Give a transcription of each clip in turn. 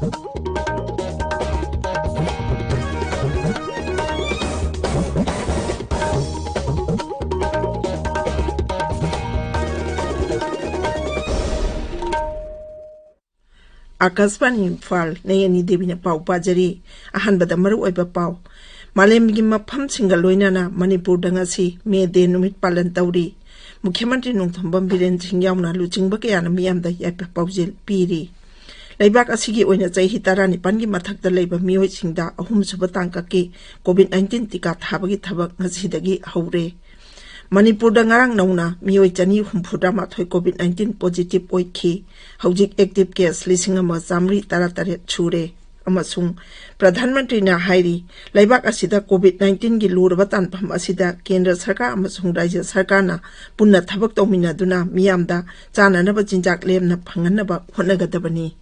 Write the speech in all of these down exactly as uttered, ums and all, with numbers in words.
ꯑꯥꯀꯥꯁꯕꯥꯅꯤ ꯏꯝꯐꯥꯜ, ꯅꯌꯅꯤ ꯗꯦꯕꯤꯅ ꯄꯥꯎ ꯄꯥꯖꯔꯤ꯫ ꯑꯍꯥꯟꯕꯗ ꯃꯔꯨꯑꯣꯏꯕ ꯄꯥꯎ꯫ ꯃꯥꯂꯦꯝꯒꯤ ꯃꯐꯝꯁꯤꯡꯒ ꯂꯣꯏꯅꯅ ꯃꯅꯤꯄꯨꯔꯗ ꯉꯁꯤ ꯃꯦ ꯗꯦ ꯅꯨꯃꯤꯠ ꯄꯥꯂꯟ ꯇꯧꯔꯤ꯫ ꯃꯨꯈ꯭ꯌ ꯃꯟꯇ꯭ꯔꯤ ꯅꯣꯡꯊꯣꯝꯕꯝ ꯕꯤꯔꯦꯟ ꯁꯤꯡ ꯌꯥꯎꯅ ꯂꯨꯆꯤꯡꯕ ꯀꯌꯥꯅ ꯃꯤꯌꯥꯝꯗ ꯌꯥꯏꯐ ꯄꯥꯎꯖꯦꯜ ꯄꯤꯔꯤ꯫ ꯂꯩꯕꯥꯛ ꯑꯁꯤꯒꯤ ꯑꯣꯏꯅ ꯆꯍꯤ ꯇꯔꯥꯅꯤꯄꯥꯟꯒꯤ ꯃꯊꯛꯇ ꯂꯩꯕ ꯃꯤꯑꯣꯏꯁꯤꯡꯗ ꯑꯍꯨꯝꯁꯨꯕ ꯇꯥꯡꯀꯛꯀꯤ ꯀꯣꯚꯤꯗ ꯅꯥꯏꯟꯇꯤꯟ ꯇꯤꯀꯥ ꯊꯥꯕꯒꯤ ꯊꯕꯛ ꯉꯁꯤꯗꯒꯤ ꯍꯧꯔꯦ꯫ ꯃꯅꯤꯄꯨꯔꯗ ꯉꯔꯥꯡ ꯅꯧꯅ ꯃꯤꯑꯣꯏ ꯆꯅꯤ ꯍꯨꯝꯐꯨꯇꯔꯥꯃꯥꯊꯣꯏ ꯀꯣꯚꯤꯗ ꯅꯥꯏꯟꯇꯤꯟ ꯄꯣꯖꯤꯇꯤꯚ ꯑꯣꯏꯈꯤ꯫ ꯍꯧꯖꯤꯛ ꯑꯦꯛꯇꯤꯚ ꯀꯦꯁ ꯂꯤꯁꯤꯡ ꯑꯃ ꯆꯥꯃꯔꯤ ꯇꯔꯥꯇꯔꯦꯠ ꯁꯨꯔꯦ꯫ ꯑꯃꯁꯨꯡ ꯄ꯭ꯔꯙꯥꯟ ꯃꯟꯇ꯭ꯔꯤꯅ ꯍꯥꯏꯔꯤ, ꯂꯩꯕꯥꯛ ꯑꯁꯤꯗ ꯀꯣꯚꯤꯗ ꯅꯥꯏꯟꯇꯤꯟꯒꯤ ꯂꯨꯔꯕ ꯇꯥꯟꯐꯝ ꯑꯁꯤꯗ ꯀꯦꯟꯗ꯭ꯔ ꯁꯔꯀꯥꯔ ꯑꯃꯁꯨꯡ ꯔꯥꯖ꯭ꯌ ꯁꯔꯀꯥꯔꯅ ꯄꯨꯟꯅ ꯊꯕꯛ ꯇꯧꯃꯤꯟꯅꯗꯨꯅ ꯃꯤꯌꯥꯝꯗ ꯆꯥꯅꯅꯕ ꯆꯤꯟꯖꯥꯛ ꯂꯦꯝꯅ ꯐꯪꯍꯟꯅꯕ ꯍꯣꯠꯅꯒꯗꯕꯅꯤ꯫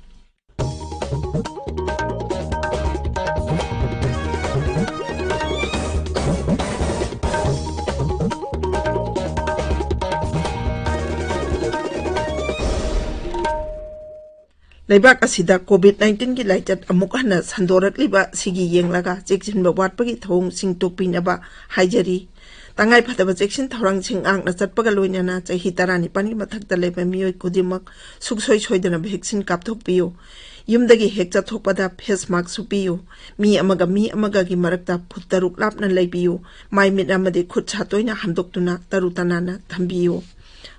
ꯂꯩꯕꯥꯛ ꯑꯁꯤꯗ ꯀꯣꯚꯤꯗ ꯅꯥꯏꯟꯇꯤꯟꯒꯤ ꯂꯥꯏꯆꯠ ꯑꯃꯨꯛ ꯍꯟꯅ ꯁꯟꯗꯣꯔꯛꯂꯤꯕ ꯑꯁꯤꯒꯤ ꯌꯦꯡꯂꯒ ꯆꯦꯛꯁꯤꯟꯕ ꯋꯥꯠꯄꯒꯤ ꯊꯧꯑꯣꯡꯁꯤꯡ ꯇꯣꯛꯄꯤꯅꯕ ꯍꯥꯏꯖꯔꯤ꯫ ꯇꯉꯥꯏꯐꯗꯕ ꯆꯦꯛꯁꯤꯟ ꯊꯧꯔꯥꯡꯁꯤꯡ ꯉꯥꯛꯅ ꯆꯠꯄꯒ ꯂꯣꯏꯅꯅ ꯆꯍꯤ ꯇꯔꯥꯅꯤꯄꯥꯟꯒꯤ ꯃꯊꯛꯇ ꯂꯩꯕ ꯃꯤꯑꯣꯏ ꯈꯨꯗꯤꯡꯃꯛ ꯁꯨꯡꯁꯣꯏ ꯁꯣꯏꯗꯅ ꯚꯦꯛꯁꯤꯟ ꯀꯥꯞꯊꯣꯛꯄꯤꯌꯨ꯫ ꯌꯨꯝꯗꯒꯤ ꯍꯦꯛ ꯆꯠꯊꯣꯛꯄꯗ ꯐꯦꯁ ꯃꯥꯛꯁ ꯎꯞꯄꯤꯌꯨ꯫ ꯃꯤ ꯑꯃꯒ ꯃꯤ ꯑꯃꯒꯒꯤ ꯃꯔꯛꯇ ꯐꯨꯠ ꯇꯔꯨꯛ ꯂꯥꯞꯅ ꯂꯩꯕꯤꯌꯨ꯫ ꯃꯥꯏ ꯃꯤꯠ ꯑꯃꯗꯤ ꯈꯨꯠ ꯁꯥ ꯇꯣꯏꯅ ꯍꯥꯝꯗꯣꯛꯇꯨꯅ ꯇꯔꯨ ꯇꯅꯥꯟꯅ ꯊꯝꯕꯤꯌꯨ꯫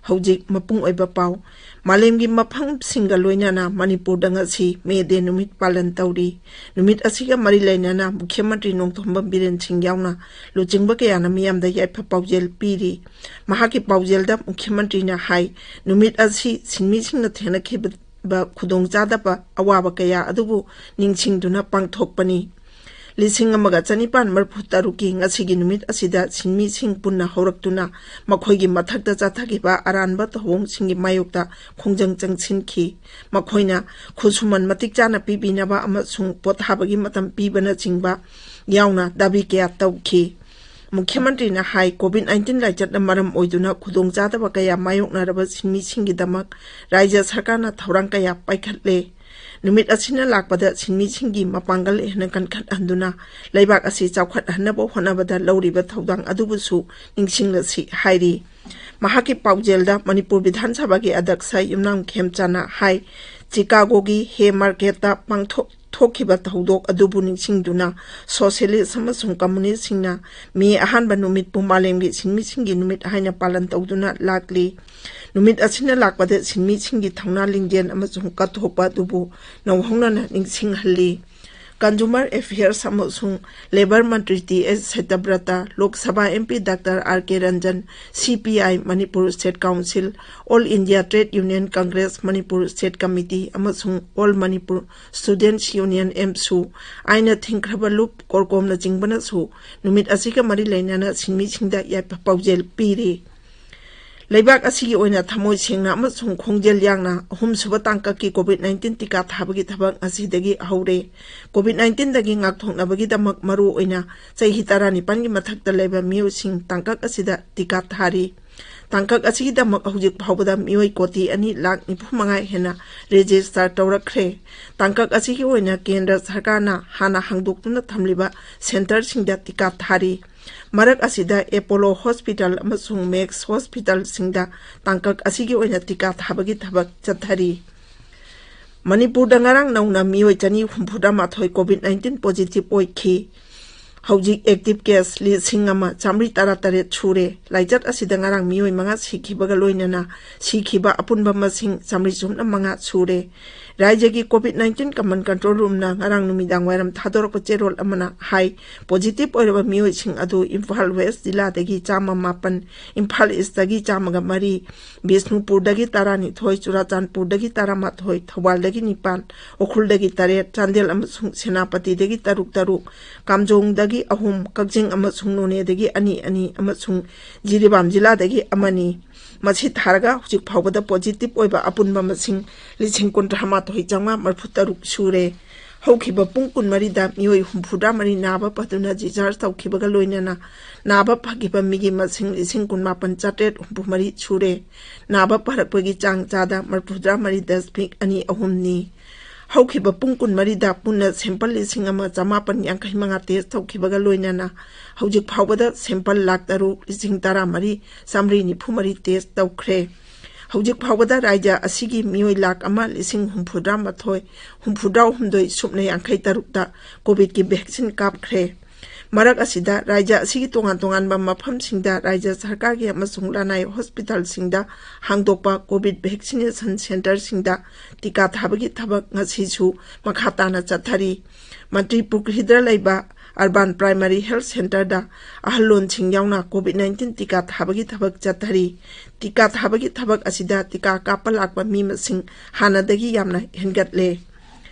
ꯍꯧꯖꯤꯛ ꯃꯄꯨꯡ ꯑꯣꯏꯕ ꯄꯥꯎ꯫ ꯃꯥꯂꯦꯝꯒꯤ ꯃꯐꯝꯁꯤꯡꯒ ꯂꯣꯏꯅꯅ ꯃꯅꯤꯄꯨꯔꯗ ꯉꯁꯤ ꯃꯦ ꯗꯦ ꯅꯨꯃꯤꯠ ꯄꯥꯂꯟ ꯇꯧꯔꯤ꯫ ꯅꯨꯃꯤꯠ ꯑꯁꯤꯒ ꯃꯔꯤ ꯂꯩꯅꯅ ꯃꯨꯈ꯭ꯌ ꯃꯟꯇ꯭ꯔꯤ ꯅꯣꯡꯊꯣꯝꯕꯝ ꯕꯤꯔꯦꯟ ꯁꯤꯡ ꯌꯥꯎꯅ ꯂꯨꯆꯤꯡꯕ ꯀꯌꯥꯅ ꯃꯤꯌꯥꯝꯗ ꯌꯥꯏꯐ ꯄꯥꯎꯖꯦꯜ ꯄꯤꯔꯤ꯫ ꯃꯍꯥꯛꯀꯤ ꯄꯥꯎꯖꯦꯜꯗ ꯃꯨꯈ꯭ꯌ ꯃꯟꯇ꯭ꯔꯤꯅ ꯍꯥꯏ, ꯅꯨꯃꯤꯠ ꯑꯁꯤ ꯁꯤꯟꯃꯤꯁꯤꯡꯅ ꯊꯦꯡꯅꯈꯤꯕ ꯈꯨꯗꯣꯡꯆꯥꯗꯕ ꯑꯋꯥꯕ ꯀꯌꯥ ꯑꯗꯨꯕꯨ ꯅꯤꯡꯁꯤꯡꯗꯨꯅ ꯄꯥꯡꯊꯣꯛꯄꯅꯤ꯫ ꯂꯤꯁꯤꯡ ꯑꯃꯒ ꯆꯅꯤꯄꯥꯟ ꯃꯔꯤꯐꯨ ꯇꯔꯨꯛꯀꯤ ꯉꯁꯤꯒꯤ ꯅꯨꯃꯤꯠ ꯑꯁꯤꯗ ꯁꯤꯟꯃꯤꯁꯤꯡ ꯄꯨꯟꯅ ꯍꯧꯔꯛꯇꯨꯅ ꯃꯈꯣꯏꯒꯤ ꯃꯊꯛꯇ ꯆꯠꯊꯈꯤꯕ ꯑꯔꯥꯟꯕ ꯊꯧꯑꯣꯡꯁꯤꯡꯒꯤ ꯃꯥꯌꯣꯛꯇ ꯈꯣꯡꯖꯪ ꯆꯪꯁꯤꯟꯈꯤ꯫ ꯃꯈꯣꯏꯅ ꯈꯨꯠꯁꯨꯃꯟ ꯃꯇꯤꯛ ꯆꯥꯅ ꯄꯤꯕꯤꯅꯕ ꯑꯃꯁꯨꯡ ꯄꯣꯊꯥꯕꯒꯤ ꯃꯇꯝ ꯄꯤꯕꯅꯆꯤꯡꯕ ꯌꯥꯎꯅ ꯗꯥꯕꯤ ꯀꯌꯥ ꯇꯧꯈꯤ꯫ ꯃꯨꯈ꯭ꯌ ꯃꯟꯇ꯭ꯔꯤꯅ ꯍꯥꯏ, ꯀꯣꯚꯤꯗ ꯅꯥꯏꯟꯇꯤꯟ ꯂꯥꯏꯆꯠꯅ ꯃꯔꯝ ꯑꯣꯏꯗꯨꯅ ꯈꯨꯗꯣꯡꯆꯥꯗꯕ ꯀꯌꯥ ꯃꯥꯌꯣꯛꯅꯔꯕ ꯁꯤꯟꯃꯤꯁꯤꯡꯒꯤꯗꯃꯛ ꯔꯥꯖ꯭ꯌ ꯁꯔꯀꯥꯔꯅ ꯊꯧꯔꯥꯡ ꯀꯌꯥ ꯄꯥꯏꯈꯠꯂꯦ꯫ ꯅꯨꯃꯤꯠ ꯑꯁꯤꯅ ꯂꯥꯛꯄꯗ ꯁꯤꯟꯃꯤꯁꯤꯡꯒꯤ ꯃꯄꯥꯡꯒꯜ ꯍꯦꯟꯅ ꯀꯟꯈꯠꯍꯟꯗꯨꯅ ꯂꯩꯕꯥꯛ ꯑꯁꯤ ꯆꯥꯎꯈꯠꯍꯟꯅꯕ ꯍꯣꯠꯅꯕꯗ ꯂꯧꯔꯤꯕ ꯊꯧꯗꯥꯡ ꯑꯗꯨꯕꯨꯁꯨ ꯅꯤꯡꯁꯤꯡꯂꯁꯤ ꯍꯥꯏꯔꯤ꯫ ꯃꯍꯥꯛꯀꯤ ꯄꯥꯎꯖꯦꯜꯗ ꯃꯅꯤꯄꯨꯔ ꯕꯤꯙꯥꯟ ꯁꯚꯥꯒꯤ ꯑꯗ꯭ꯌꯛꯁ ꯌꯨꯝꯅꯥꯝ ꯈꯦꯝꯆꯥꯅ ꯍꯥꯏ, ꯆꯤꯀꯥꯒꯣꯒꯤ ꯍꯦ ꯃꯥꯔꯀꯦꯠꯇ ꯄꯥꯡꯊꯣꯛ ꯊꯣꯛꯈꯤꯕ ꯊꯧꯗꯣꯛ ꯑꯗꯨꯕꯨ ꯅꯤꯡꯁꯤꯡꯗꯨꯅ ꯁꯣꯁꯤꯌꯦꯂꯤꯁ ꯑꯃꯁꯨꯡ ꯀꯝꯃꯨꯅꯤꯁꯁꯤꯡꯅ ꯃꯦ ꯑꯍꯥꯟꯕ ꯅꯨꯃꯤꯠꯄꯨ ꯃꯥꯂꯦꯝꯒꯤ ꯁꯤꯟꯃꯤꯁꯤꯡꯒꯤ ꯅꯨꯃꯤꯠ ꯍꯥꯏꯅ ꯄꯥꯂꯟ ꯇꯧꯗꯨꯅ ꯂꯥꯛꯂꯤ꯫ ꯅꯨꯃꯤꯠ ꯑꯁꯤꯅ ꯂꯥꯛꯄꯗ ꯁꯤꯟꯃꯤꯁꯤꯡꯒꯤ ꯊꯧꯅꯥ ꯂꯤꯡꯖꯦꯜ ꯑꯃꯁꯨꯡ ꯀꯠꯊꯣꯛꯄ ꯑꯗꯨꯕꯨ ꯅꯧꯍꯧꯅꯅ ꯅꯤꯡꯁꯤꯡꯍꯜꯂꯤ꯫ ꯀꯟꯖꯨꯃꯔ ꯑꯦꯐꯤꯌꯔꯁ ꯑꯃꯁꯨꯡ ꯂꯦꯕꯔ ꯃꯟꯇ꯭ꯔꯤ T S Satyabrata, Lok Sabha M P doctor R K Ranjan, C P I Manipur state council, all India trade union Congress Manipur state committee ꯑꯃꯁꯨꯡ all Manipur students union, AMSU, ꯑꯥꯏꯟꯅ ꯊꯤꯡꯈ꯭ꯔꯕ ꯂꯨꯞ, ꯀꯣꯔꯀꯣꯝꯅꯆꯤꯡꯕꯅꯁꯨ ꯅꯨꯃꯤꯠ ꯑꯁꯤꯒ ꯃꯔꯤ ꯂꯩꯅꯅ ꯁꯤꯟꯃꯤꯁꯤꯡꯗ ꯌꯥꯏꯐ ꯄꯥꯎꯖꯦꯜ ꯄꯤꯔꯤ꯫ ꯂꯩꯕꯥꯛ ꯑꯁꯤꯒꯤ ꯑꯣꯏꯅ ꯊꯃꯣꯏ ꯁꯦꯡꯅ ꯑꯃꯁꯨꯡ ꯈꯣꯡꯖꯦꯜ ꯌꯥꯡꯅ ꯑꯍꯨꯝꯁꯨꯕ ꯇꯥꯡꯀꯛꯀꯤ ꯀꯣꯚꯤꯗ ꯅꯥꯏꯟꯇꯤꯟ ꯇꯤꯀꯥ ꯊꯥꯕꯒꯤ ꯊꯕꯛ ꯉꯁꯤꯗꯒꯤ ꯍꯧꯔꯦ꯫ ꯀꯣꯚꯤꯗ ꯅꯥꯏꯟꯇꯤꯟꯗꯒꯤ ꯉꯥꯛꯊꯣꯛꯅꯕꯒꯤꯗꯃꯛ ꯃꯔꯨ ꯑꯣꯏꯅ ꯆꯍꯤ ꯇꯔꯥꯅꯤꯄꯥꯟꯒꯤ ꯃꯊꯛꯇ ꯂꯩꯕ ꯃꯤꯑꯣꯏꯁꯤꯡ ꯇꯥꯡꯀꯛ ꯑꯁꯤꯗ ꯇꯤꯀꯥ ꯊꯥꯔꯤ꯫ ꯇꯥꯡꯀꯛ ꯑꯁꯤꯒꯤꯗꯃꯛ ꯍꯧꯖꯤꯛ ꯐꯥꯎꯕꯗ ꯃꯤꯑꯣꯏ ꯀꯣꯇꯤ ꯑꯅꯤ ꯂꯥꯈ ꯅꯤꯐꯨ ꯃꯉꯥ ꯍꯦꯟꯅ ꯔꯦꯖꯤꯁꯇꯔ ꯇꯧꯔꯛꯈ꯭ꯔꯦ꯫ ꯇꯥꯡꯀꯛ ꯑꯁꯤꯒꯤ ꯑꯣꯏꯅ ꯀꯦꯟꯗ꯭ꯔ ꯁꯔꯀꯥꯔꯅ ꯍꯥꯟꯅ ꯍꯥꯡꯗꯣꯛꯇꯨꯅ ꯊꯝꯂꯤꯕ ꯁꯦꯟꯇꯔꯁꯤꯡꯗ ꯇꯤꯀꯥ ꯊꯥꯔꯤ꯫ ꯃꯔꯛ ꯑꯁꯤꯗ ꯑꯦꯄꯣꯂꯣ ꯍꯣꯁꯄꯤꯇꯥꯜ ꯑꯃꯁꯨꯡ ꯃꯦꯛꯁ ꯍꯣꯁꯄꯤꯇꯥꯜꯁꯤꯡꯗ ꯇꯥꯡꯀꯛ ꯑꯁꯤꯒꯤ ꯑꯣꯏꯅ ꯇꯤꯀꯥ ꯊꯥꯕꯒꯤ ꯊꯕꯛ ꯆꯠꯊꯔꯤ꯫ ꯃꯅꯤꯄꯨꯔꯗ ꯉꯔꯥꯡ ꯅꯧꯅ ꯃꯤꯑꯣꯏ ꯆꯅꯤ ꯍꯨꯝꯐꯨꯇꯔꯥꯃꯥꯊꯣꯏ ꯀꯣꯚꯤꯗ ꯅꯥꯏꯟꯇꯤꯟ ꯄꯣꯖꯤꯇꯤꯚ ꯑꯣꯏꯈꯤ꯫ ꯍꯧꯖꯤꯛ ꯑꯦꯛꯇꯤꯚ ꯀꯦꯁ ꯂꯤꯁꯤꯡ ꯑꯃ ꯆꯥꯃꯔꯤ ꯇꯔꯥꯇꯔꯦꯠ ꯁꯨꯔꯦ꯫ ꯂꯥꯏꯆꯠ ꯑꯁꯤꯗ ꯉꯔꯥꯡ ꯃꯤꯑꯣꯏ ꯃꯉꯥ ꯁꯤꯈꯤꯕꯒ ꯂꯣꯏꯅꯅ ꯁꯤꯈꯤꯕ ꯑꯄꯨꯟꯕ ꯃꯁꯤꯡ ꯆꯥꯃꯔꯤ ꯁꯨꯞꯅ ꯃꯉꯥ ꯁꯨꯔꯦ꯫ ꯔꯥꯏꯖ꯭ꯌꯒꯤ ꯀꯣꯚꯤꯗ ꯅꯥꯏꯟꯇꯤꯟ ꯀꯃꯥꯟ ꯀꯟꯇ꯭ꯔꯣꯜ ꯔꯨꯝꯅ ꯉꯔꯥꯡ ꯅꯨꯃꯤꯗꯥꯡ ꯋꯥꯏꯔꯝ ꯊꯥꯗꯣꯔꯛꯄ ꯆꯦꯔꯣꯜ ꯑꯃꯅ ꯍꯥꯏ, ꯄꯣꯖꯤꯇꯤꯚ ꯑꯣꯏꯔꯕ ꯃꯤꯑꯣꯏꯁꯤꯡ ꯑꯗꯨ ꯏꯝꯐꯥꯜ ꯋꯦꯁ ꯖꯤꯂꯥꯗꯒꯤ ꯆꯥꯝꯃ ꯃꯥꯄꯟ, ꯏꯝꯐꯥꯜ ꯏꯁꯇꯒꯤ ꯆꯥꯝꯃꯒ ꯃꯔꯤ, ꯕꯤꯁꯅꯨꯄꯨꯔꯗꯒꯤ ꯇꯔꯥꯅꯤꯊꯣꯏ, ꯆꯨꯔꯥꯆꯥꯟꯄꯨꯔꯗꯒꯤ ꯇꯔꯥꯃꯥꯊꯣꯏ, ꯊꯧꯕꯥꯜꯗꯒꯤ ꯅꯤꯄꯥꯟ, ꯎꯈ꯭ꯔꯨꯜꯗꯒꯤ ꯇꯔꯦꯠ, ꯆꯥꯟꯗꯦꯜ ꯑꯃꯁꯨꯡ ꯁꯦꯅꯥꯄꯇꯤꯗꯒꯤ ꯇꯔꯨꯛ ꯇꯔꯨꯛ, ꯀꯥꯝꯖꯣꯡꯗꯒꯤ ꯑꯍꯨꯝ, ꯀꯛꯆꯤꯡ ꯑꯃꯁꯨꯡ ꯅꯣꯅꯦꯗꯒꯤ ꯑꯅꯤ ꯑꯅꯤ ꯑꯃꯁꯨꯡ ꯖꯤꯔꯤꯕꯥꯝ ꯖꯤꯂꯥꯗꯒꯤ ꯑꯃꯅꯤ꯫ ꯃꯁꯤ ꯊꯥꯔꯒ ꯍꯧꯖꯤꯛ ꯐꯥꯎꯕꯗ ꯄꯣꯖꯤꯇꯤꯚ ꯑꯣꯏꯕ ꯑꯄꯨꯟꯕ ꯃꯁꯤꯡ ꯂꯤꯁꯤꯡ ꯀꯨꯟꯊ꯭ꯔꯥ ꯃꯥꯊꯣꯏ ꯆꯥꯝꯃꯉꯥ ꯃꯔꯤꯐꯨ ꯇꯔꯨꯛ ꯁꯨꯔꯦ꯫ ꯍꯧꯈꯤꯕ ꯄꯨꯡ ꯀꯨꯟꯃꯔꯤꯗ ꯃꯤꯑꯣꯏ ꯍꯨꯝꯐꯨꯇꯔꯥ ꯃꯔꯤ ꯅꯥꯕ ꯐꯗꯨꯅ ꯗꯤꯁꯆꯥꯔꯖ ꯇꯧꯈꯤꯕꯒ ꯂꯣꯏꯅꯅ ꯅꯥꯕ ꯐꯈꯤꯕ ꯃꯤꯒꯤ ꯃꯁꯤꯡ ꯂꯤꯁꯤꯡ ꯀꯨꯟꯃꯥꯄꯟ ꯆꯥꯇ꯭ꯔꯦꯠ ꯍꯨꯝꯐꯨ ꯃꯔꯤ ꯁꯨꯔꯦ꯫ ꯅꯥꯕ ꯐꯔꯛꯄꯒꯤ ꯆꯥꯡ ꯆꯥꯗ ꯃꯔꯤꯐꯨꯇꯔꯥ ꯃꯔꯤ ꯗꯁꯃꯤꯛ ꯑꯅꯤ ꯑꯍꯨꯝꯅꯤ꯫ ꯍꯧꯈꯤꯕ ꯄꯨꯡ ꯀꯨꯟꯃꯔꯤꯗ ꯄꯨꯟꯅ sample ꯂꯤꯁꯤꯡ ꯑꯃ ꯆꯃꯥꯄꯟ ꯌꯥꯡꯈꯩ ꯃꯉꯥ test ꯇꯧꯈꯤꯕꯒ ꯂꯣꯏꯅꯅ ꯍꯧꯖꯤꯛ ꯐꯥꯎꯕꯗ sample ꯂꯥꯈ ꯇꯔꯨꯛ ꯂꯤꯁꯤꯡ ꯇꯔꯥꯃꯔꯤ ꯆꯥꯃꯔꯤ ꯅꯤꯐꯨ ꯃꯔꯤ test ꯇꯧꯈ꯭ꯔꯦ꯫ ꯍꯧꯖꯤꯛ ꯐꯥꯎꯕꯗ ꯔꯥꯖ꯭ꯌ ꯑꯁꯤꯒꯤ ꯃꯤꯑꯣꯏ ꯂꯥꯈ ꯑꯃ ꯂꯤꯁꯤꯡ ꯍꯨꯝꯐꯨꯇꯔꯥꯃꯥꯊꯣꯏ, ꯍꯨꯝꯐꯨꯇꯔꯥꯍꯨꯝꯗꯣꯏ ꯁꯨꯞꯅ ꯌꯥꯡꯈꯩ ꯇꯔꯨꯛꯇ COVIDꯀꯤ vaccine ꯀꯥꯞꯈ꯭ꯔꯦ꯫ ꯃꯔꯛ ꯑꯁꯤꯗ ꯔꯥꯖ꯭ꯌ ꯑꯁꯤꯒꯤ ꯇꯣꯉꯥꯟ ꯇꯣꯉꯥꯟꯕ ꯃꯐꯝꯁꯤꯡꯗ ꯔꯥꯖ꯭ꯌ ꯁꯔꯀꯥꯔꯒꯤ ꯑꯃꯁꯨꯡ ꯂꯅꯥꯏ hospitalꯁꯤꯡꯗ ꯍꯥꯡꯗꯣꯛꯄ COVID vaccination centreꯁꯤꯡꯗ ꯇꯤꯀꯥ ꯊꯥꯕꯒꯤ ꯊꯕꯛ ꯉꯁꯤꯁꯨ ꯃꯈꯥ ꯇꯥꯅ ꯆꯠꯊꯔꯤ꯫ ꯃꯟꯇ꯭ꯔꯤ ꯄꯨꯈ꯭ꯔꯤꯗ ꯂꯩꯕ Urban Primary Health Centreꯗ ꯑꯍꯜꯂꯣꯟꯁꯤꯡ ꯌꯥꯎꯅ COVID nineteen ꯇꯤꯀꯥ ꯊꯥꯕꯒꯤ ꯊꯕꯛ ꯆꯠꯊꯔꯤ꯫ ꯇꯤꯀꯥ ꯊꯥꯕꯒꯤ ꯊꯕꯛ ꯑꯁꯤꯗ ꯇꯤꯀꯥ ꯀꯥꯞꯄ ꯂꯥꯛꯄ ꯃꯤ ꯃꯁꯤꯡ ꯍꯥꯟꯅꯗꯒꯤ ꯌꯥꯝꯅ ꯍꯦꯟꯒꯠꯂꯦ꯫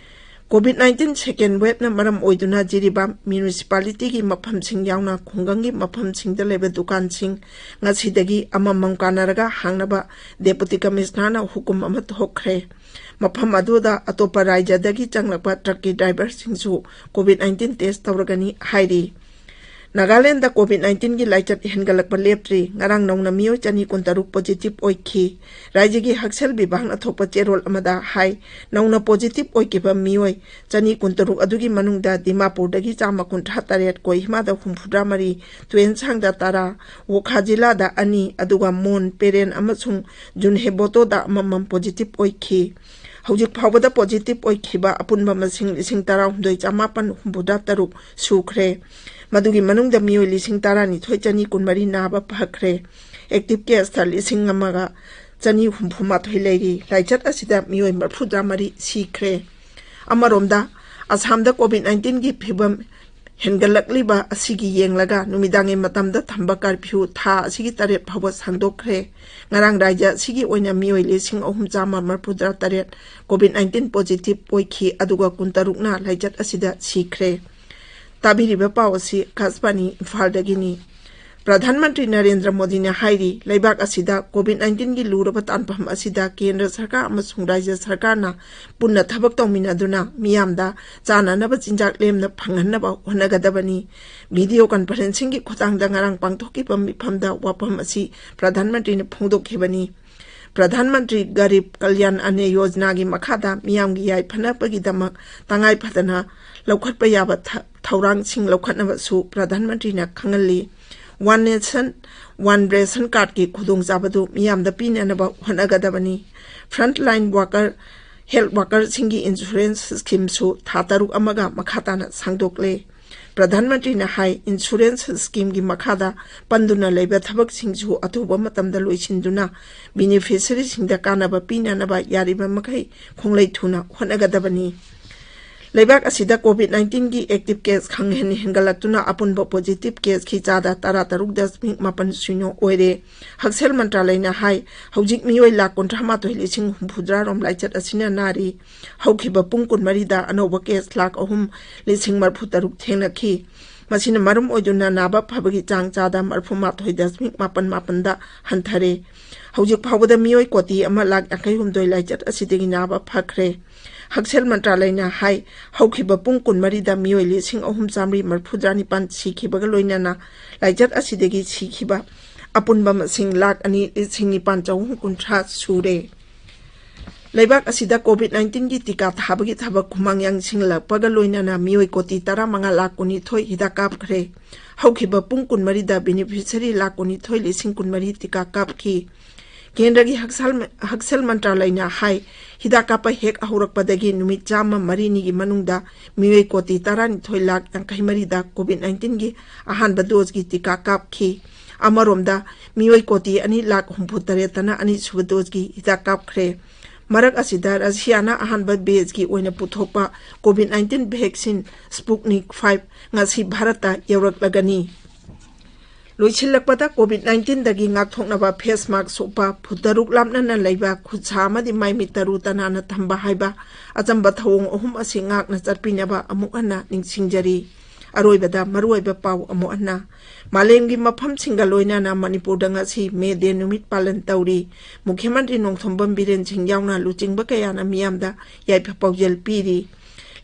COVID nineteen second waveꯅ ꯃꯔꯝ ꯑꯣꯏꯗꯨꯅ ꯖꯤꯔꯤꯕꯥꯝ municipalityꯒꯤ ꯃꯐꯝꯁꯤꯡ ꯌꯥꯎꯅ ꯈꯨꯡꯒꯪꯒꯤ ꯃꯐꯝꯁꯤꯡꯗ ꯂꯩꯕ ꯗꯨꯀꯥꯟꯁꯤꯡ ꯉꯁꯤꯗꯒꯤ ꯑꯃꯃꯝ ꯀꯥꯟꯅꯔꯒ ꯍꯥꯡꯅꯕ Deputy Commissionerꯅ ꯍꯨꯀꯨꯝ ꯑꯃ ꯊꯣꯛꯈ꯭ꯔꯦ꯫ ꯃꯐꯝ ꯑꯗꯨꯗ ꯑꯇꯣꯞꯄ ꯔꯥꯖ꯭ꯌꯗꯒꯤ ꯆꯪꯂꯛꯄ truckꯀꯤ driverꯁꯤꯡꯁꯨ COVID nineteen test ꯇꯧꯔꯒꯅꯤ ꯍꯥꯏꯔꯤ꯫ ꯅꯥꯒꯥꯂꯦꯟꯗ COVID nineteenꯒꯤ ꯂꯥꯏꯆꯠ ꯍꯦꯟꯒꯠꯂꯛꯄ ꯂꯦꯞꯇ꯭ꯔꯤ꯫ ꯉꯔꯥꯡ ꯅꯧꯅ ꯃꯤꯑꯣꯏ ꯆꯅꯤ ꯀꯨꯟꯇꯔꯨꯛ positive ꯑꯣꯏꯈꯤ꯫ ꯔꯥꯖ꯭ꯌꯒꯤ ꯍꯛꯁꯦꯜ ꯕꯤꯚꯥꯒꯅ ꯊꯣꯛꯄ ꯆꯦꯔꯣꯜ ꯑꯃꯗ ꯍꯥꯏ, ꯅꯧꯅ positive ꯑꯣꯏꯈꯤꯕ ꯃꯤꯑꯣꯏ ꯆꯅꯤ ꯀꯨꯟꯇꯔꯨꯛ ꯑꯗꯨꯒꯤ ꯃꯅꯨꯡꯗ ꯗꯤꯃꯥꯄꯨꯔꯗꯒꯤ ꯆꯥꯝꯃ ꯀꯨꯟꯊ꯭ꯔꯥ ꯇꯔꯦꯠ, ꯀꯣꯍꯤꯃꯥꯗ ꯍꯨꯝꯐꯨꯇꯔꯥ ꯃꯔꯤ, ꯇꯨꯌꯦꯟꯁꯥꯡꯗ ꯇꯔꯥ, ꯋꯣꯈꯥ ꯖꯤꯂꯥꯗ ꯑꯅꯤ, ꯑꯗꯨꯒ ꯃꯣꯟ, ꯄꯦꯔꯦꯟ ꯑꯃꯁꯨꯡ ꯖꯨꯟꯍꯦꯕꯣꯇꯣꯗ ꯑꯃꯃꯝ positive ꯑꯣꯏꯈꯤ꯫ ꯍꯧꯖꯤꯛ ꯐꯥꯎꯕꯗ positive ꯑꯣꯏꯈꯤꯕ ꯑꯄꯨꯟꯕ ꯃꯁꯤꯡ ꯂꯤꯁꯤꯡ ꯇꯔꯥꯍꯨꯝꯗꯣꯏ ꯆꯃꯥꯄꯟ ꯍꯨꯝꯐꯨꯇꯔꯥ ꯇꯔꯨꯛ ꯁꯨꯈ꯭ꯔꯦ꯫ ꯃꯗꯨꯒꯤ ꯃꯅꯨꯡꯗ ꯃꯤꯑꯣꯏ ꯂꯤꯁꯤꯡ ꯇꯔꯥꯅꯤꯊꯣꯏ ꯆꯅꯤ ꯀꯨꯟꯃꯔꯤ ꯅꯥꯕ ꯐꯈ꯭ꯔꯦ꯫ Active caseꯇ ꯂꯤꯁꯤꯡ ꯑꯃꯒ ꯆꯅꯤ ꯍꯨꯝꯐꯨ ꯃꯥꯊꯣꯏ ꯂꯩꯔꯤ꯫ ꯂꯥꯏꯆꯠ ꯑꯁꯤꯗ ꯃꯤꯑꯣꯏ ꯃꯔꯤꯐꯨꯇꯔꯥ ꯃꯔꯤ ꯁꯤꯈ꯭ꯔꯦ꯫ ꯑꯃꯔꯣꯝꯗ, ꯑꯁꯥꯝꯗ COVID nineteenꯒꯤ ꯐꯤꯕꯝ ꯍꯦꯟꯒꯠꯂꯛꯂꯤꯕ ꯑꯁꯤꯒꯤ ꯌꯦꯡꯂꯒ ꯅꯨꯃꯤꯗꯥꯡꯒꯤ ꯃꯇꯝꯗ ꯊꯝꯕ curfew ꯊꯥ ꯑꯁꯤꯒꯤ ꯇꯔꯦꯠ ꯐꯥꯎꯕ ꯁꯥꯡꯗꯣꯛꯈ꯭ꯔꯦ꯫ ꯉꯔꯥꯡ ꯔꯥꯖ꯭ꯌ ꯑꯁꯤꯒꯤ ꯑꯣꯏꯅ ꯃꯤꯑꯣꯏ ꯂꯤꯁꯤꯡ ꯑꯍꯨꯝ ꯆꯥꯝꯃ ꯃꯔꯤꯐꯨꯇꯔꯥ ꯇꯔꯦꯠ COVID nineteen positive ꯑꯣꯏꯈꯤ, ꯑꯗꯨꯒ ꯀꯨꯟꯇꯔꯨꯛꯅ ꯂꯥꯏꯆꯠ ꯑꯁꯤꯗ ꯁꯤꯈ꯭ꯔꯦ꯫ ꯇꯥꯕꯤꯔꯤꯕ ꯄꯥꯎ ꯑꯁꯤ ꯑꯀꯥꯁꯕꯥꯅꯤ ꯏꯝꯐꯥꯜꯗꯒꯤꯅꯤ꯫ ꯄ꯭ꯔꯙꯥꯟ ꯃꯟꯇ꯭ꯔꯤ ꯅꯔꯦꯟꯗ꯭ꯔ ꯃꯣꯗꯤꯅ ꯍꯥꯏꯔꯤ, ꯂꯩꯕꯥꯛ ꯑꯁꯤꯗ COVID nineteenꯒꯤ ꯂꯨꯔꯕ ꯇꯥꯟꯐꯝ ꯑꯁꯤꯗ ꯀꯦꯟꯗ꯭ꯔ ꯁꯔꯀꯥꯔ ꯑꯃꯁꯨꯡ ꯔꯥꯖ꯭ꯌ ꯁꯔꯀꯥꯔꯅ ꯄꯨꯟꯅ ꯊꯕꯛ ꯇꯧꯃꯤꯟꯅꯗꯨꯅ ꯃꯤꯌꯥꯝꯗ ꯆꯥꯅꯅꯕ ꯆꯤꯟꯖꯥꯛ ꯂꯦꯝꯅ ꯐꯪꯍꯟꯅꯕ ꯍꯣꯠꯅꯒꯗꯕꯅꯤ꯫ Video conferencingꯒꯤ ꯈꯨꯠꯊꯥꯡꯗ ꯉꯔꯥꯡ ꯄꯥꯡꯊꯣꯛꯈꯤꯕ ꯃꯤꯐꯝꯗ ꯋꯥꯐꯝ ꯑꯁꯤ ꯄ꯭ꯔꯙꯥꯟ ꯃꯟꯇ꯭ꯔꯤꯅ ꯐꯣꯡꯗꯣꯛꯈꯤꯕꯅꯤ꯫ ꯄ꯭ꯔꯙꯥꯟ ꯃꯟꯇ꯭ꯔꯤ ꯒꯔꯤꯕ ꯀꯜꯌꯥꯟ ꯑꯟꯅ ꯌꯣꯖꯅꯥꯒꯤ ꯃꯈꯥꯗ ꯃꯤꯌꯥꯝꯒꯤ ꯌꯥꯏꯐꯅꯕꯒꯤꯗꯃꯛ ꯇꯉꯥꯏ ꯐꯗꯅ ꯂꯧꯈꯠꯄ ꯌꯥꯕ ꯊ-, ꯊꯧꯔꯥꯡꯁꯤꯡ ꯂꯧꯈꯠꯅꯕꯁꯨ ꯄ꯭ꯔꯙꯥꯟ ꯃꯟꯇ꯭ꯔꯤꯅ ꯈꯪꯍꯜꯂꯤ꯫ One Nation, One Ration Card ꯀꯤ ꯈꯨꯗꯣꯡꯆꯥꯕꯗꯨ ꯃꯤꯌꯥꯝꯗ ꯄꯤꯅꯅꯕ ꯍꯣꯠꯅꯒꯗꯕꯅꯤ꯫ Front line worker, health worker ꯁꯤꯡꯒꯤ insurance scheme ꯁꯨ ꯊꯥ ꯇꯔꯨꯛ ꯑꯃꯒ ꯃꯈꯥ ꯇꯥꯅ ꯁꯥꯡꯗꯣꯛꯂꯦ꯫ ꯄ꯭ꯔꯙꯥꯟ ꯃꯟꯇ꯭ꯔꯤꯅ ꯍꯥꯏ, insurance scheme ꯒꯤ ꯃꯈꯥꯗ ꯄꯟꯗꯨꯅ ꯂꯩꯕ ꯊꯕꯛꯁꯤꯡꯁꯨ ꯑꯊꯨꯕ ꯃꯇꯝꯗ ꯂꯣꯏꯁꯤꯟꯗꯨꯅ beneficiary ꯁꯤꯡꯗ ꯀꯥꯟꯅꯕ ꯄꯤꯅꯅꯕ ꯌꯥꯔꯤꯕ ꯃꯈꯩ ꯈꯣꯡꯂꯩ ꯊꯨꯅ ꯍꯣꯠꯅꯒꯗꯕꯅꯤ꯫ ꯂꯩꯕꯥꯛ ꯑꯁꯤꯗ COVID nineteen ꯒꯤ active case ꯈꯪꯍꯦꯟ ꯍꯦꯟꯒꯠꯂꯛꯇꯨꯅ ꯑꯄꯨꯟꯕ positive case ꯀꯤ ꯆꯥꯗ ꯇꯔꯥ ꯇꯔꯨꯛ ꯗꯁꯃꯤꯛ ꯃꯥꯄꯟ ꯁꯤꯅꯣ ꯑꯣꯏꯔꯦ꯫ ꯍꯛꯁꯦꯜ ꯃꯟꯇ꯭ꯔꯥꯂꯌꯅ ꯍꯥꯏ, ꯍꯧꯖꯤꯛ ꯃꯤꯑꯣꯏ ꯂꯥꯈ ꯀꯨꯟꯊ꯭ꯔꯥ ꯃꯥꯊꯣꯏ ꯂꯤꯁꯤꯡ ꯍꯨꯝꯐꯨꯇꯔꯥ ꯔꯣꯝ ꯂꯥꯏꯆꯠ ꯑꯁꯤꯅ ꯅꯥꯔꯤ꯫ ꯍꯧꯈꯤꯕ ꯄꯨꯡ ꯀꯨꯟꯃꯔꯤꯗ ꯑꯅꯧꯕ case ꯂꯥꯈ ꯑꯍꯨꯝ ꯂꯤꯁꯤꯡ ꯃꯔꯤꯐꯨ ꯇꯔꯨꯛ ꯊꯦꯡꯅꯈꯤ꯫ ꯃꯁꯤꯅ ꯃꯔꯝ ꯑꯣꯏꯗꯨꯅ ꯅꯥꯕ ꯐꯕꯒꯤ ꯆꯥꯡ ꯆꯥꯗ ꯃꯔꯤꯐꯨ ꯃꯥꯊꯣꯏ ꯗꯁꯃꯤꯛ ꯃꯥꯄꯟ ꯃꯥꯄꯟꯗ ꯍꯟꯊꯔꯦ꯫ ꯍꯧꯖꯤꯛ ꯐꯥꯎꯕꯗ ꯃꯤꯑꯣꯏ ꯀꯣꯇꯤ ꯑꯃ ꯂꯥꯈ ꯌꯥꯡꯈꯩ ꯍꯨꯝꯗꯣꯏ ꯂꯥꯏꯆꯠ ꯑꯁꯤꯗꯒꯤ ꯅꯥꯕ ꯐꯈ꯭ꯔꯦ꯫ ꯍꯛꯁꯦꯜ ꯃꯟꯇ꯭ꯔꯥꯂꯌꯅ ꯍꯥꯏ, ꯍꯧꯈꯤꯕ ꯄꯨꯡ ꯀꯨꯟꯃꯔꯤꯗ ꯃꯤꯑꯣꯏ ꯂꯤꯁꯤꯡ ꯑꯍꯨꯝ ꯆꯥꯃꯔꯤ ꯃꯔꯤꯐꯨꯇꯔꯥ ꯅꯤꯄꯥꯟ ꯁꯤꯈꯤꯕꯒ ꯂꯣꯏꯅꯅ ꯂꯥꯏꯆꯠ ꯑꯁꯤꯗꯒꯤ ꯁꯤꯈꯤꯕ ꯑꯄꯨꯟꯕ ꯃꯁꯤꯡ ꯂꯥꯈ ꯑꯅꯤ ꯂꯤꯁꯤꯡ ꯅꯤꯄꯥꯟ ꯆꯍꯨꯝ ꯀꯨꯟꯊ꯭ꯔꯥ ꯁꯨꯔꯦ꯫ ꯂꯩꯕꯥꯛ ꯑꯁꯤꯗ COVID nineteen ꯒꯤ ꯇꯤꯀꯥ ꯊꯥꯕꯒꯤ ꯊꯕꯛ ꯈꯨꯃꯥꯡ ꯌꯥꯡꯁꯤꯜꯂꯛꯄꯒ ꯂꯣꯏꯅꯅ ꯃꯤꯑꯣꯏ ꯀꯣꯇꯤ ꯇꯔꯥꯃꯉꯥ ꯂꯥꯈ ꯀꯨꯟꯅꯤꯊꯣꯏ ꯍꯤꯗꯥꯛ ꯀꯥꯞꯈ꯭ꯔꯦ꯫ ꯍꯧꯈꯤꯕ ꯄꯨꯡ ꯀꯨꯟꯃꯔꯤꯗ beneficiary ꯂꯥꯈ ꯀꯨꯟꯅꯤꯊꯣꯏ ꯂꯤꯁꯤꯡ ꯀꯨꯟꯃꯔꯤ ꯇꯤꯀꯥ ꯀꯥꯞꯈꯤ꯫ ꯀꯦꯟꯗ꯭ꯔꯒꯤ ꯍꯛꯁꯦꯜ, ꯍꯛꯁꯦꯜ ꯃꯟꯇ꯭ꯔꯥꯂꯌꯅ ꯍꯥꯏ, ꯍꯤꯗꯥꯛ ꯀꯥꯞꯄ ꯍꯦꯛ ꯍꯧꯔꯛꯄꯗꯒꯤ ꯅꯨꯃꯤꯠ ꯆꯥꯝꯃ ꯃꯔꯤꯅꯤꯒꯤ ꯃꯅꯨꯡꯗ ꯃꯤꯑꯣꯏ ꯀꯣꯇꯤ ꯇꯔꯥꯅꯤꯊꯣꯏ ꯂꯥꯈ ꯌꯥꯡꯈꯩ ꯃꯔꯤꯗ COVID nineteen ꯒꯤ ꯑꯍꯥꯟꯕ dose ꯀꯤ ꯇꯤꯀꯥ ꯀꯥꯞꯈꯤ꯫ ꯑꯃꯔꯣꯝꯗ, ꯃꯤꯑꯣꯏ ꯀꯣꯇꯤ ꯑꯅꯤ ꯂꯥꯈ ꯍꯨꯝꯐꯨ ꯇꯔꯦꯠꯇꯅ ꯑꯅꯤꯁꯨꯕ dose ꯀꯤ ꯍꯤꯗꯥꯛ ꯀꯥꯞꯈ꯭ꯔꯦ꯫ ꯃꯔꯛ ꯑꯁꯤꯗ, ꯔꯁꯤꯌꯥꯅ ꯑꯍꯥꯟꯕ batch ꯀꯤ ꯑꯣꯏꯅ ꯄꯨꯊꯣꯛꯄ COVID nineteen vaccine Sputnik five ꯉꯁꯤ ꯚꯥꯔꯠꯇ ꯌꯧꯔꯛꯂꯒꯅꯤ꯫ ꯂꯣꯏꯁꯤꯜꯂꯛꯄꯗ, COVID nineteen ꯗꯒꯤ ꯉꯥꯛꯊꯣꯛꯅꯕ face mask ꯎꯞꯄ, ꯐꯨꯠ ꯇꯔꯨꯛ ꯂꯥꯞꯅꯅ ꯂꯩꯕ, ꯈꯨꯠ ꯁꯥ ꯑꯃꯗꯤ ꯃꯥꯏ ꯃꯤꯠ ꯇꯔꯨ ꯇꯅꯥꯟꯅ ꯊꯝꯕ ꯍꯥꯏꯕ ꯑꯆꯝꯕ ꯊꯧꯑꯣꯡ ꯑꯍꯨꯝ ꯑꯁꯤ ꯉꯥꯛꯅ ꯆꯠꯄꯤꯅꯕ ꯑꯃꯨꯛ ꯍꯟꯅ ꯅꯤꯡꯁꯤꯡꯖꯔꯤ꯫ ꯑꯔꯣꯏꯕꯗ ꯃꯔꯨꯑꯣꯏꯕ ꯄꯥꯎ ꯑꯃꯨꯛ ꯍꯟꯅ꯫ ꯃꯥꯂꯦꯝꯒꯤ ꯃꯐꯝꯁꯤꯡꯒ ꯂꯣꯏꯅꯅ ꯃꯅꯤꯄꯨꯔꯗ ꯉꯁꯤ May Day ꯅꯨꯃꯤꯠ ꯄꯥꯂꯟ ꯇꯧꯔꯤ꯫ ꯃꯨꯈ꯭ꯌ ꯃꯟꯇ꯭ꯔꯤ ꯅꯣꯡꯊꯣꯝꯕꯝ ꯕꯤꯔꯦꯟ ꯁꯤꯡ ꯌꯥꯎꯅ ꯂꯨꯆꯤꯡꯕ ꯀꯌꯥꯅ ꯃꯤꯌꯥꯝꯗ ꯌꯥꯏꯐ ꯄꯥꯎꯖꯦꯜ ꯄꯤꯔꯤ꯫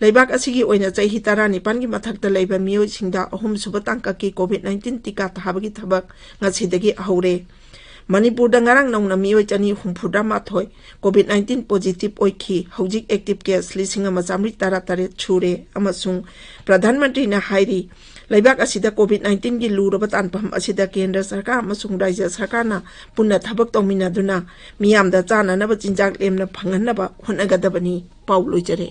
ꯂꯩꯕꯥꯛ ꯑꯁꯤꯒꯤ ꯑꯣꯏꯅ ꯆꯍꯤ ꯇꯔꯥꯅꯤꯄꯥꯟꯒꯤ ꯃꯊꯛꯇ ꯂꯩꯕ ꯃꯤꯑꯣꯏꯁꯤꯡꯗ ꯑꯍꯨꯝꯁꯨꯕ ꯇꯥꯡꯀꯛꯀꯤ COVID nineteen ꯇꯤꯀꯥ ꯊꯥꯕꯒꯤ ꯊꯕꯛ ꯉꯁꯤꯗꯒꯤ ꯍꯧꯔꯦ꯫ ꯃꯅꯤꯄꯨꯔꯗ ꯉꯔꯥꯡ ꯅꯧꯅ ꯃꯤꯑꯣꯏ ꯆꯅꯤ ꯍꯨꯝꯐꯨꯇꯔꯥꯃꯥꯊꯣꯏ COVID nineteen positive ꯑꯣꯏꯈꯤ꯫ ꯍꯧꯖꯤꯛ active case ꯂꯤꯁꯤꯡ ꯑꯃ ꯆꯥꯃꯔꯤ ꯇꯔꯥꯇꯔꯦꯠ ꯁꯨꯔꯦ ꯑꯃꯁꯨꯡ ꯄ꯭ꯔꯙꯥꯟ ꯃꯟꯇ꯭ꯔꯤꯅ ꯍꯥꯏꯔꯤ, ꯂꯩꯕꯥꯛ ꯑꯁꯤꯗ COVID nineteenꯒꯤ ꯂꯨꯔꯕ ꯇꯥꯟꯐꯝ ꯑꯁꯤꯗ ꯀꯦꯟꯗ꯭ꯔ ꯁꯔꯀꯥꯔ ꯑꯃꯁꯨꯡ ꯔꯥꯖ꯭ꯌ ꯁꯔꯀꯥꯔꯅ ꯄꯨꯟꯅ ꯊꯕꯛ ꯇꯧꯃꯤꯟꯅꯗꯨꯅ ꯃꯤꯌꯥꯝꯗ ꯆꯥꯅꯅꯕ ꯆꯤꯟꯖꯥꯛ ꯂꯦꯝꯅ ꯐꯪꯍꯟꯅꯕ ꯍꯣꯠꯅꯒꯗꯕꯅꯤ꯫ ꯄꯥꯎ ꯂꯣꯏꯖꯔꯦ꯫